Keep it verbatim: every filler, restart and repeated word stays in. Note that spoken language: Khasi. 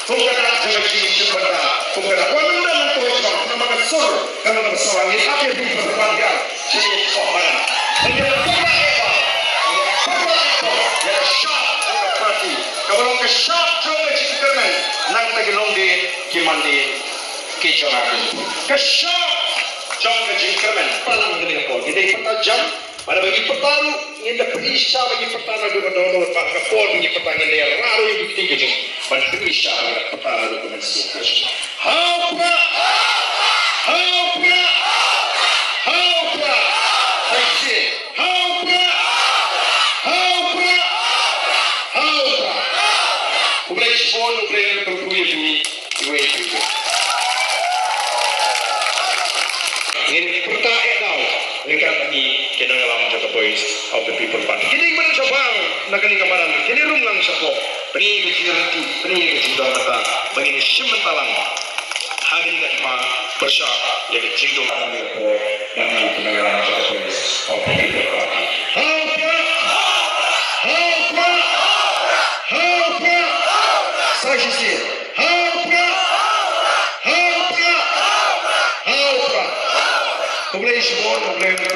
Kum ka dak jong ka jingïashim bynta, kum ka dak. Wat nym don nangto shuh, namar ka sur ka long kaba sawa. Ngin ap ïa phi ban wan ïa ka jingïashim bynta. Ba ïa ka pyrta eh ba, ïa ka pyrta eh ba, ïa ka shap jong ka party, kaba long ka shap jong ka jingkyrmen. Nangta ki longdien ki mandien ki jong nga, ka shap jong ka jingkyrmen. Palang kane ka por, ngi dei pyrta jam. Bad ba ngi pyrta ruh, ngin da pyni shisha ba ngi pyrta naduh ka dohnud, bad ka por ba ngi pyrta ngin da ïa rah ruh ïa ki ktien ka jong ngi ban pyni shisha ba ngi da pyrta naduh ka mynsiem ka jong ngi. Ha u Prah! Ha u Prah! Ha u Prah! Sa shisien. Ha u Prah! Ha u Prah! Ha u Prah! Khublei shibun, U Blei un kyrkhu ïa phi. Iwei pa iwei. Ngin pyrta eh daw ryngkat bad ngi ki nongïalam jong ka Voice of the People Party. Kine ki ban shabar na kane ka madan, kine ruh ngan shapoh. Pyni ka jingryntih, pyni ka jingdon bynta ba ngin ïashim bynta lang ha kane ka thma pyrshah ïa ka jingdum. Ha u Prah! Ha u Prah! Ha u Prah! Sa shisien. Ha u Prah! Ha u Prah! Ha u Prah! Khublei shibun, khublei.